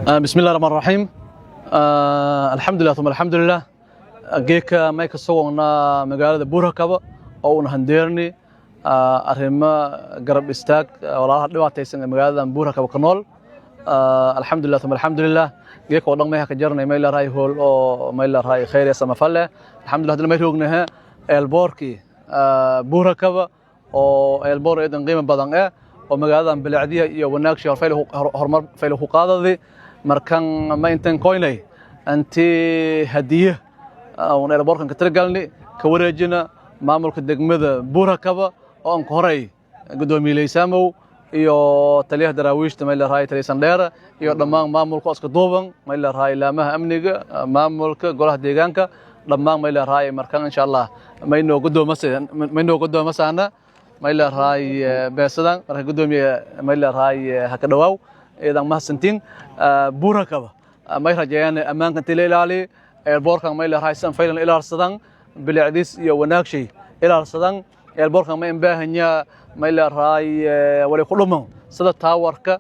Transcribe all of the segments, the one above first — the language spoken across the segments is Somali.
بسم الله الرحمن الرحيم. الحمد لله ثم الحمد لله. Geeka may ka sugannaa magaalada Buurhakaba oo una handeerni arrimo garab istaag walaalaha dhibaataysan ee magaalada Buurhakaba ka nool. Alxamdulilah uma alxamdulilah. Geeka oo dhan may ka jarnay may leedahay hool oo may leedahay khayr iyo samafal leh. Alxamdulilah, hadana may roognaha airportkii Buurhakaba oo airport eedan qiimo badan oo magaaladan bilicdiya iyo wanaagshi horumar fayl ku qaadadi. Markan ma intan koynay anti hadiye un airportkan ka tiragalni ka wareejina maamulka degmada Buurhakaba oo aan ka horay gudoomiye Leysamow iyo taliyaha daraawiishta may leedahay taliya Sandheere iyo dhammaan maamulka iska duuban may leedahay laamaha amniga, maamulka golaha deegaanka dhammaan may leedahay. Markan insha Allah may noo gudoomasaana may leedahay beesadan. Marka gudoomiye may leedahay ha ka dhawaaw, iidan mahadsantiin. Buurhakaba may rajeeyaan ammaanka intii la ilaaliyo, airportkan may leedahay sidan faylan ilaalsadan, bilicdiis iyo wanaagshay ilaalsadan. Airportkan may baahanyaa may leedahay wali ku dhuman sida towerka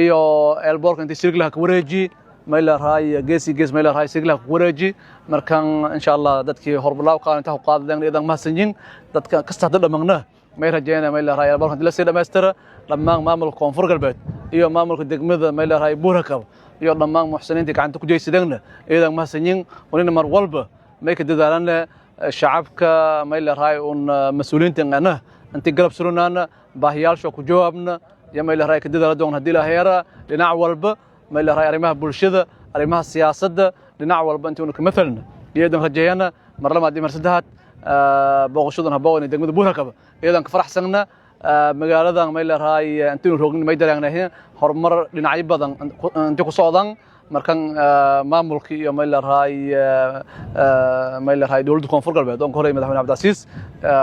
iyo airportka intii sirglaha ka wareeji may leedahay geesi gees may leedahay sirglaha ku wareeji. Markan insha Allah dadkii horbalaaw qaadan inta ku qaadeen iidan mahadsanyiin. Dadka kasta hadda dhammaanna may rajeeyaan may leedahay airportka intii la sii dhamaystira. Dhammaan maamulka Koonfur Galbeed iyo maamulka degmada may leedahay Buurhakaba iyo dhammaan muxsiniinta gacanta ku jeysadeenna iidan mahadsanyiin. Unina mar walba may ka dadaalana shacabka may leedahay un mas-uuliyiinta ana intii garab surunaana baahiyaalsha ku jawaabna iyo may leedahay ka dadaala doon haddii la heera dhinac walba may leedahay arrimaha bulshada, arrimaha siyaasadda, dhinac walba intii una ka mathalna iyadan rajeeyana. Mar labaad iyo mar saddexaad, booqashadan habooqan degmada Buurhakaba iyadan ka faraxsanna. Magaaladan may leedahay intiinu roognin may dareegnahay horumar dhinacyo badan inti ku socdaan. Markan maamulkii iyo may leedahay dowladda Koonfur Galbeed oon ka horey Madaxweyne Cabdicasiis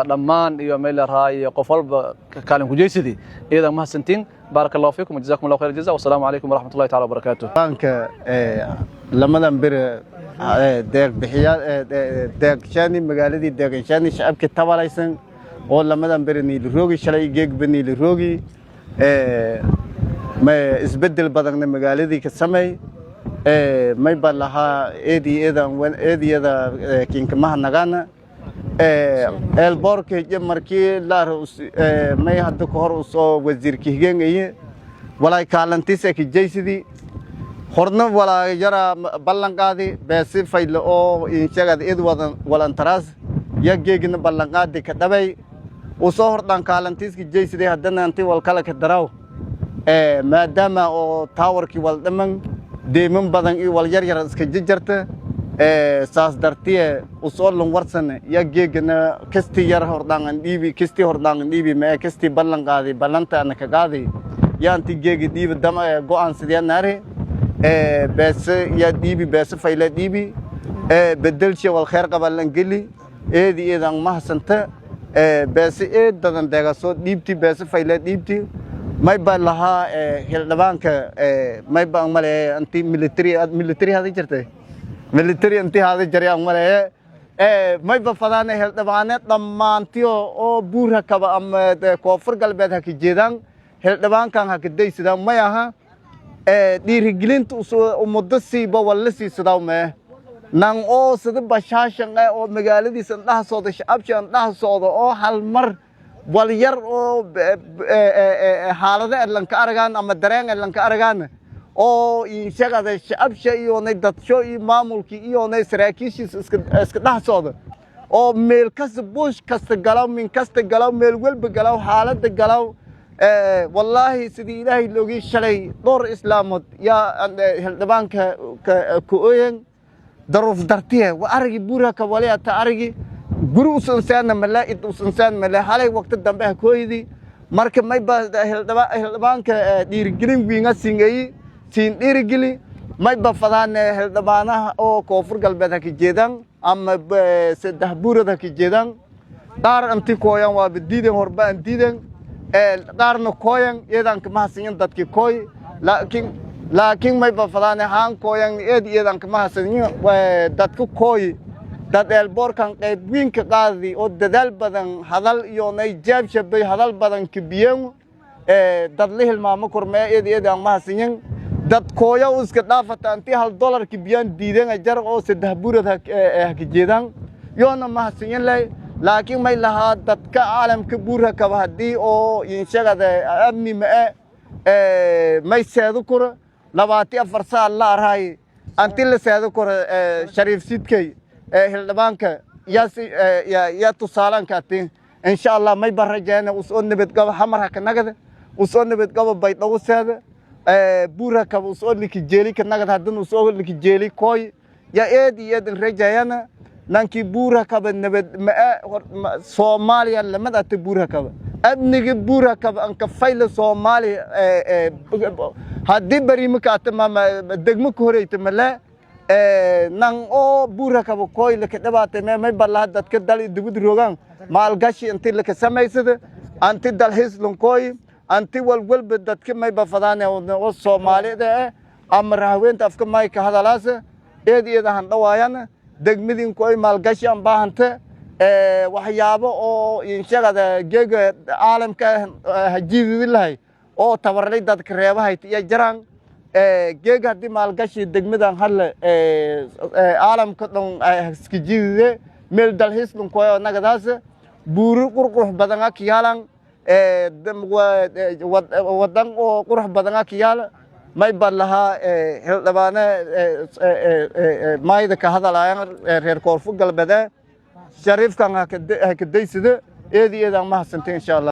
dhammaan iyo may leedahay qof walba kaalin ku jeysadii, iyadan mahadsantiin. Baaraka Allahu fiikum, jazakum Allahu khayr jaza, wasalaamu calaykum waraxmatullahi taala wabarakaatuh. Banka lamadan bere deeq bixiya deeqshaani magaaladii deeqanshaani shacabkii tabalaysan oo lamadan bere niiliroogi, shalay geegba niiliroogi, isbeddel badanna magaaladii ka sameey. May ba lahaa eedii eedan eediyada kinkamaha nagaana airportka iyo markii laar may hadda ka hor usoo wasiirka higeengaye walaay kaalantiisa ka jaysidii horna walaa yara ballan qaadi beesi fayle oo inshagad id wadan walantaraas ya geegina ballan qaadi ka dhabay usoo hordhaan kaalantiiska jaysiday. Haddana anti walkala ka daraw maadaama oo towerkii wal dhaman deeman badan iyo wal yar yar iska jajarta, saas dartiye usoo lun warsan ya geegana kastii yar hordhaan dhiibi, kastii hordhaan dhiibi mee kastii ballan qaadi ballanta ana ka qaadi ya anti geegi dhiibi dama go'aan sidee naare beese ya dhiibi, beese fayle dhiibi, bedelshe wal kheer qabalan geli. Eedi eedan mahasanta, beese eedadan deegaso dhiibti, beese fayle dhiibti. May ba lahaa xildhibaanka may ba maleeye anti military military hada jirtay military inti hada jari aan maleeye. May ba fadaane xildhibaane dhammaantiyo oo Buurha Kaba ama Koonfur Galbeed ha ka jeedaan xildhibaankan ha ka daysadaan. May aha dhiirigelinta ummaddo siiba walla siisadaa mee nan oo sida bashaashan oo magaaladiisa indhaha socda, shacabsha indhaha socda oo hal mar wal yar oo xaalado edlanka aragaan ama dareen edlanka aragaan oo shaqada shacabsha iyonay dadsho iyo maamulkii iyonay saraakiishiisa iska dhex socda oo meel kasta buush kasta galaw, min kasta galaw, meel walba galaw, xaaladda galaw. Wallaahi sidii Ilaahay loogii shalay dhowr islaamood yaa xildhibaanka ku ooyen daruuf dartiye wa aragi Buuraka waliata aragi guri usansaana male id usansaan male halay waqti dambe ha kooydi. Marka mayba xildhibaanka dhiirigelin wiinga singayi siin dhiirigeli. Mayba fadaane xildhibaanaha oo Koonfur Galbeed ha ka jeedaan ama saddex buurad ha ka jeedaan. Qaar inti kooyan waaba diiden, horba aan diiden, qaarna kooyan iyadan kama hasanyin dadki kooy, laakiin mayba fadaane haan kooyan eed iyadan kama hasanyin dadka kooy, dad airportkan qayb weyn ka qaadi oo dadaal badan hadal iyo nay jaabshabay hadal badan kabiyeen dad la hilmaamo kormee eed eed aan ma hasanyin. Dadkooya u iska dhaafata intii $1-ki biyaan diidan jar oo 3 buurad haka jeedaan, yoona mahadsanyan leh. Laakiin may lahaa dadka caalamka Buurhakaba haddii oo inshagada amni ma'e may seedo koro 24 saac la arhay anti la seedo koro. Shariif Sidkey xildhibaanka yaa tusaalanka ati. Insha Allah may barajeena usoo nabadgabo Xamar haka nagada, usoo nabadgabo Baydhabo seeda, Buurhakaba usoo liki jeeli ka nagad, haddana usoo liki jeeli kooy ya eed iyo eed rajayana. Nankii Buurhakaba nabad ma'e Soomaaliya lamad ata. Buurhakaba amniga Buurhakaba anka fayla Soomaaliya haddii bariimaka ata degmo ka horeyta male nan oo Buurhakaba kooy laka dhibaatay. May balaha dadka dal dibad rogaan maalgashi inti laka samaysada, anti dalxiis lankooy, anti walwalba dadka may bafadaan oo Soomaalida ama rahaweenta afka may ka hadalaasa eed eed ahan dhawaayana degmadin kooy maalgashi an baahante waxyaabo oo inshagada geega caalamka hajiididi lahay oo tabarlay dadka reebahayta iyo jaraan. Geega haddii maalgashi degmadan hadle caalamka dhan iska jiidide, meel dalxiis lankooy oo nagadaas buuri qurqurux badan a kiyaalan, wadan oo qurux badan a kiyaala. May baan lahaa xildhibaane maayda ka hadalayan reer Koonfur Galbeede Shariifkan haka daysada. Eed iyo eedaan mahadsantay, insha Allah.